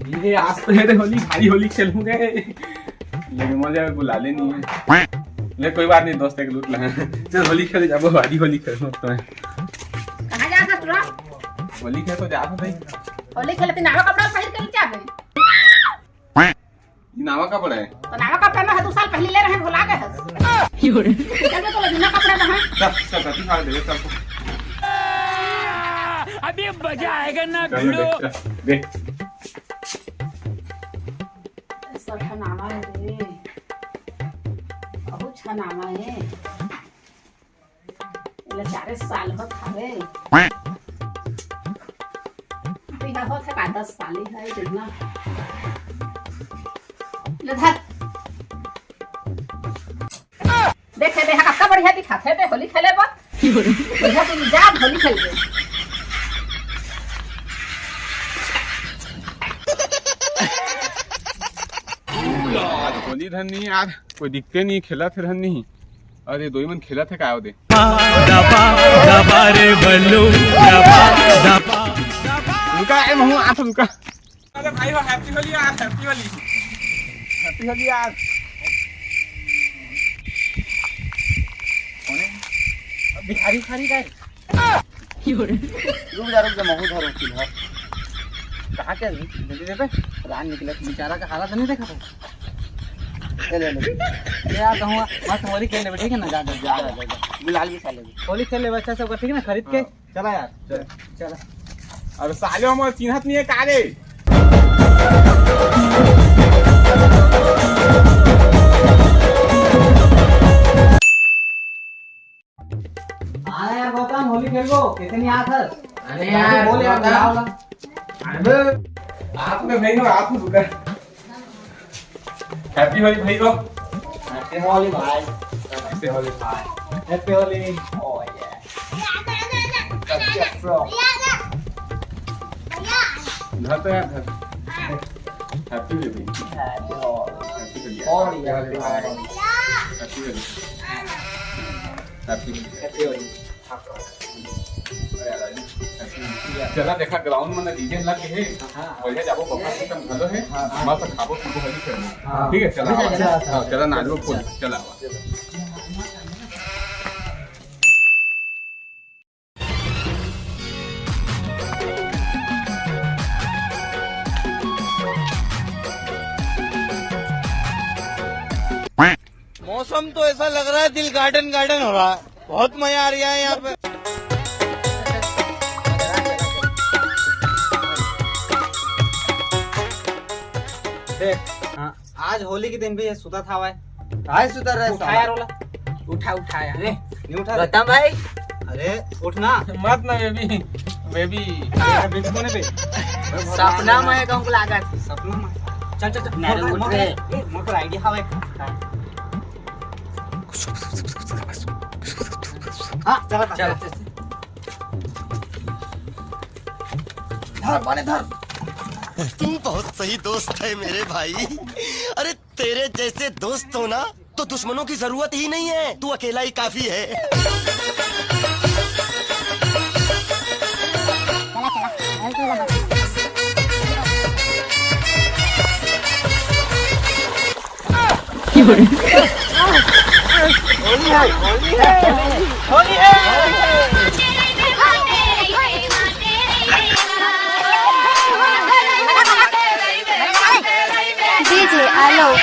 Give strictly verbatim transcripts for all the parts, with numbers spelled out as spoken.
ये आज तो, अरे, होली, भारी होली खेलूंगे। लेकिन मजा आवे, बुला ले नहीं है। ले, कोई बात नहीं, दोस्त एक लूट ले। चल, होली खेले जाबो, भारी होली खेलूं तो मैं। कहाँ जात हस तोरा? होली खेले तो जात हस भाई। होली खेले तो नवा कपड़ा पहिर के जाबे। ये नवा कपड़ा है। तो नवा कपड़ा ना है, दो साल पहले ले रहे, भुला गए हस। चल बे, तो जूना कपड़ा पहन। चल, चल, गति फाड़ दे, चल। अभी मजा आएगा ना, चल, भिड़ो। देख, चल, देख। सब छनावा है रे। बहुत छनावा है। एला चारे साल होत हवे। बिना होत हे का, दस साल ही है, देखना। ले धर। देखे, देहा कतका बढ़िया दिखात हे, ते होली खेले बर। बढ़िया से जा, होली खेल के। आज होली धन नहीं यार, कोई दिखते नहीं, खेलत हे धन नहीं। अरे, दोई मन खेलत हे का ओदे? दबा, दबा रे बल्लू, दबा, दबा। रुका, ए, महू, आ तो रुका। अरे भाई हो, happy होली यार, happy होली। Happy होली यार। कौन है? अब भिखारी, भिखारी का है? रुक जा, रुक जा, महू धरो, फिलहाल। कहाँ के है? जल्दी दे बे। रान निकले, बेचारा का हालत नहीं देखा था। ले, ले, ले। ले यार, कहूँ, मस्त होली खेल लेबे, ठीक है ना? जा, जा, जा, जा, जा। गुलाल भी खा लेबे। होली खेल लेबे, अच्छा सब, ठीक है ना? खरीद के। हाँ। चला यार। चल। चला। अरे साले, हमर चिन्हत नहीं है का रे? हाँ यार गौतम, होली खेलबो, कैसे नहीं आत हस? अरे यार, बोल यार, गौतम। बुलाओ ना। अरे, आप में भाई हो, आप में रुका। Happy होली भाई हो। Happy होली भाई। Happy होली भाई। Happy Holi. Oh yeah। Happy bro। घर तो यार घर। Happy होली भाई। Happy Holi. Happy Holi. Holi, happy Holi. Happy Holi. Happy Holi. Happy Holi. चला देखा, ground में ना DJ लग गए। हाँ, हाँ। बढ़िया जाबो, बफर सिस्टम घलो है। हाँ, हाँ। मस्त खाबो पीबो, होली खेलबो। हाँ। ठीक है, चला ठीक है, आवा। चला, चला। हाँ, चला नाचबो फुल, चला आवा। मौसम तो ऐसा लग रहा है, दिल गार्डन गार्डन हो रहा है। बहुत मजा आ रहा है यहाँ पे। देख, हाँ, आज होली के दिन भी ये सुता था भाई। काय सुता रहे उठा साला? यार ओला। उठा, उठा यार। अरे, नहीं उठा रहे। गौतम भाई। अरे, उठ ना। मत ना बेबी, बेबी। अरे, बेबी कोने पे? सपना में कहूँ लागत। सपना में। चल, चल, चल। नहीं, मोर, उठ मोर, रे। ए, मोर पर idea हवा एक। हाँ, चला, चला। चला। धर, माने धर। तू बहुत सही दोस्त है मेरे भाई। अरे, तेरे जैसे दोस्त हो ना, तो दुश्मनों की जरूरत ही नहीं है, तू अकेला ही काफी है। DJ Alok।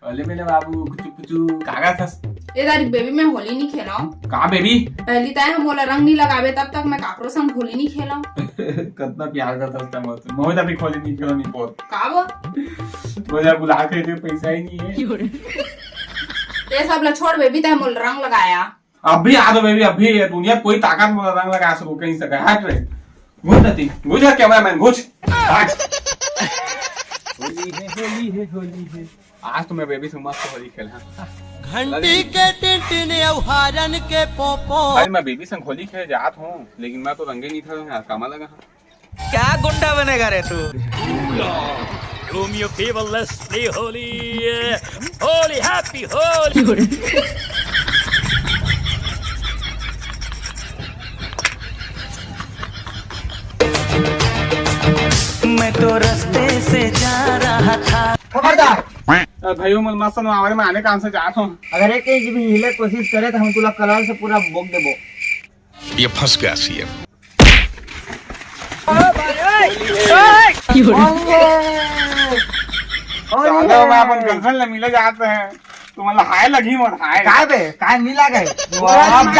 अले मेरे बाबू, कुचु कुचु, का करत हस? ए दारी बेबी, मैं होली नहीं खेलाऊं। का बेबी? पहली ताय हम मोला रंग नहीं लगावे, तब तक मैं काकरो संग होली नहीं खेलाऊं। कितना प्यार करत हस तैं मोर से। मैं तो अभी होली नहीं खेलाऊं, नहीं बोल। का वो? मुझे गुलाब खरीदे पैसा ही नहीं है। ये सब ला छोड़ बेबी, ताय मोला रंग लगाया। अभी आ तो बेबी, अभी ये दुनिया कोई ताकत मोला रंग लगा सको, कहीं से हट रे। घुस जाती, घुस जा cameraman, घुस। हट। होली है, होली है, होली है। आज तो मैं बेबी से मस्त होली खेल, हाँ। घंटी के टिन टिन अउ हारन के पों पों। भाई, मैं बेबी संग होली खेले जात हूँ, लेकिन मैं तो रंगे नहीं था, यहाँ कामा लगा हाँ। क्या गुंडा बनेगा रे तू? Whom you people, let's play Holi. Holi, happy Holi. मैं तो रास्ते से जा रहा था। खबरदार। अरे भाई, मोला मत सुनवाओ रे, मैं आने काम से जात हूँ। अगर एक इंच भी हिले कोशिश करे तो हम तुला कलाल से पूरा बोक देबो। ये फंस गया सीएम। साला, मैं अपन गर्लफ्रेंड ले मिले जात हे, तो मतलब हाय लगी मोर हाय। काय बे, काय मिला गए? अब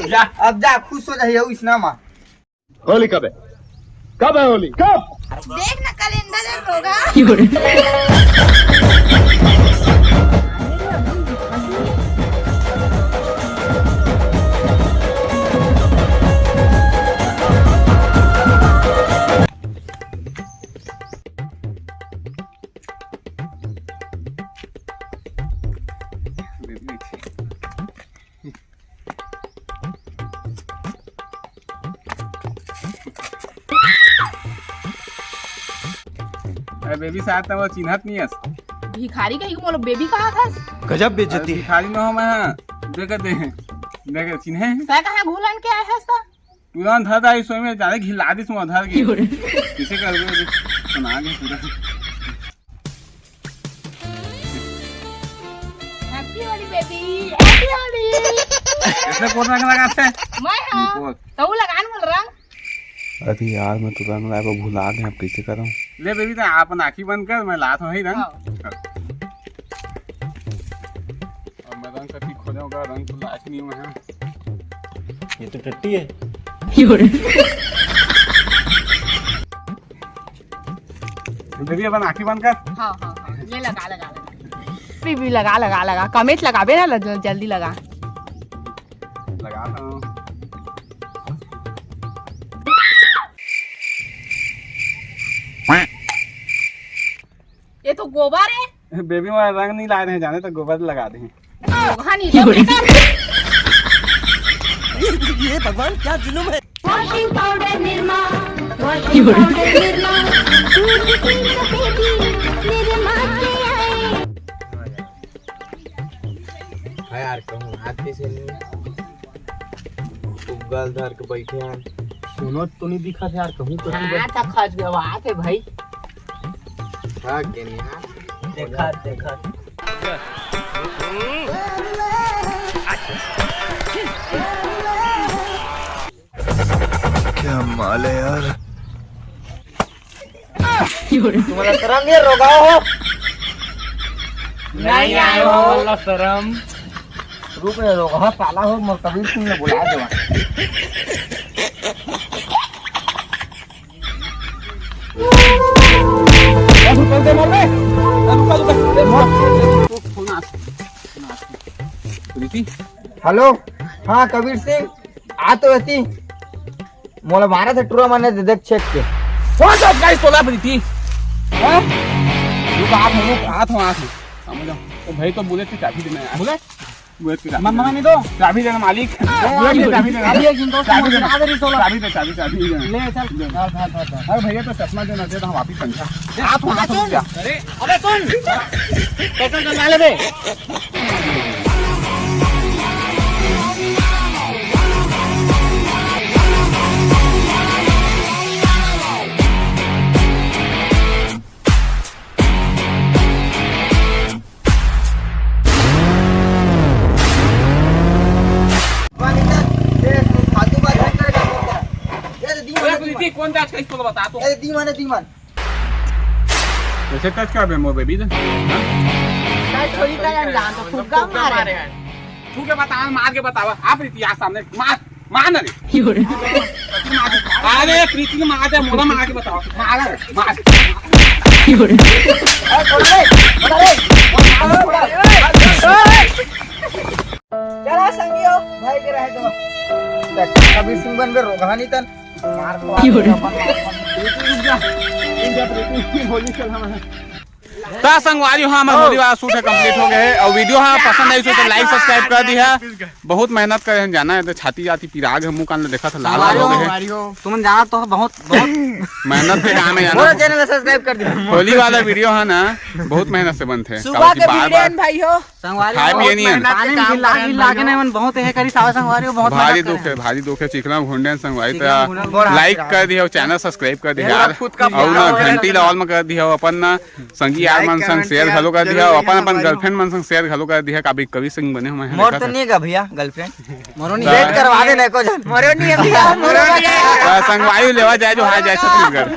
जा, अब जा, खुश हो जाइए उसना मा। होली कब है? कब है होली? कब? देख ना कैलेंडर में होगा। अरे बेबी, शायद त वो चिन्हत नहीं हस। भिखारी कहीं को बोलो, बेबी कहा था? गजब बेइज्जती। अरे भिखारी न हो मैं, हाँ। देख दे, देख चिन्हे। तै कहाँ घुलन के आए हस त? तुरंत हर दाई सोई में जाने घिला दिस मुँह धर के। किसे कर दे, सुना के पूरा। Happy Holi baby, Happy Holi। इसने कौन रंग लगाते हैं? मैं हाँ। कौन? तो वो लगा न बोल रंग। अरे यार, मैं तो रंग लाए बर भुला गया, अब कैसे करूँ? ले बेबी, तो अपन आँखी बंद कर, मैं लात हूँ ही रंग। हाँ। अब मैं रंग कति खोजूंगा, रंग तो लाच नहीं हुआ है। ये तो टट्टी है। बेबी, अपन आँखी बंद कर। हाँ, हाँ, हाँ। ये लगा, लगा, लगा। बेबी, लगा, लगा, लगा। कमेच लगाबे ना, ल-, जल्दी लगा। लगा रहा हूँ। ये तो गोबर है। बेबी, मैं रंग नहीं लाए रहे जाने, तो गोबर लगा दे। हाँ, नहीं तो बेकार। ये भगवान, क्या जुल्म है। Washing powder Nirma, washing powder Nirma, दूध की सफेदी Nirma से आए। हाँ यार, कहूँ हाथ कैसे नहीं, उगल धर के बैठे हैं। सुनो तो नहीं दिखा यार, कहूँ तो हाँ, तो खज गवा थे भाई। हाँ, के नहीं हाँ। देखा, देखा। क्या माल है यार। तुम्हारा शर्म नहीं रोगा हो? नहीं आयो हो, वाला शर्म। रुक रे रोगा, हाँ, साला हो, मैं कबीर सिंह ने बुला दे। प्रीति। हेलो, हाँ कबीर सिंह, आ तो रहती। मोला मारा था टुरा माने दे देख छेक के। कौन सा गाइस तोला प्रीति? हैं? रुक, आ, रुक, आ, आ, समझ जाओ। तो भाई तो बोले थे चाबी देना यार। बोले? बोले थे चाबी मम्मा देना। नहीं दो। चाबी देना मालिक। ए, बोले थे अभी, चाबी देना। अभी एक दिन दोस्त चाबी देना। आ रही सोला। चाबी दे, चाबी, चाबी देना। ले चल। दे। हाँ, हाँ, हाँ, हाँ। अरे भैया तो चश्मा देना, दे तो हम वापिस पंखा। आ, तू अबे सुन। अरे, अबे सुन। पेट्रोल डलवा ले बे। अरे, प्रीति, कौन टच करिस तोला बता तो। अरे, दीवान है, दीवान। कैसे टच करबे मोर बेबी? टच थोड़ी करे हम जान तो फुग्गा मारे। छू के बतावा, मार के बतावा। आप प्रीति, आ सामने मार, मार ना रे। अरे, प्रीति ने मार दे, मोला मार के बतावा। मार, मार। अरे, छोड़ रे, छोड़ रे। चला संगियो, भाई के रहे तो। कबीर सिंह बनबे रोगहानी तन। मार को। रुक जा। रुक जा, प्रीति, होली चल हमारा। त संगवारी हो, हमर होली वाला शूट ह कंप्लीट हो गए हे। अउ वीडियो ह पसंद आइस हो त लाइक सब्सक्राइब कर दिहा। बहुत मेहनत करे हन, जाना हे त छाती आती पिरागे हे, मुंह कान ल देखत ह लाल लाल हो गए हे। तुमन जाना तो बहुत बहुत मेहनत के काम हे, जाना। मोर चैनल सब्सक्राइब कर दिहा। होली वाला वीडियो ह ना, बहुत मेहनत से बनथे। सुबह के वीडियो भाई हो। संगवारी खाए पिए नहीं है। पानी में गिल्ला गिल्ला के नहीं मन बहुत हे करी सावा संगवारी हो, बहुत भारी दुख है, भारी दुख है। चिखला घुंडे संगवारी त लाइक कर दिया, चैनल सब्सक्राइब कर दिया यार। खुद का अउ ना घंटी ला ऑल में कर दिया अपन ना। संगी यार मन संग शेयर घलो कर दिया, अपन अपन गर्लफ्रेंड मन संग शेयर घलो कर दिया। कभी कभी संग बने हम मोर तो नहीं गा भैया गर्लफ्रेंड। मोरो नहीं। सेट करवा दे ना को जन। मोरो नहीं है भैया, मोरो नहीं है। संगवारी लेवा जाए जो हार जाए छत्तीसगढ़।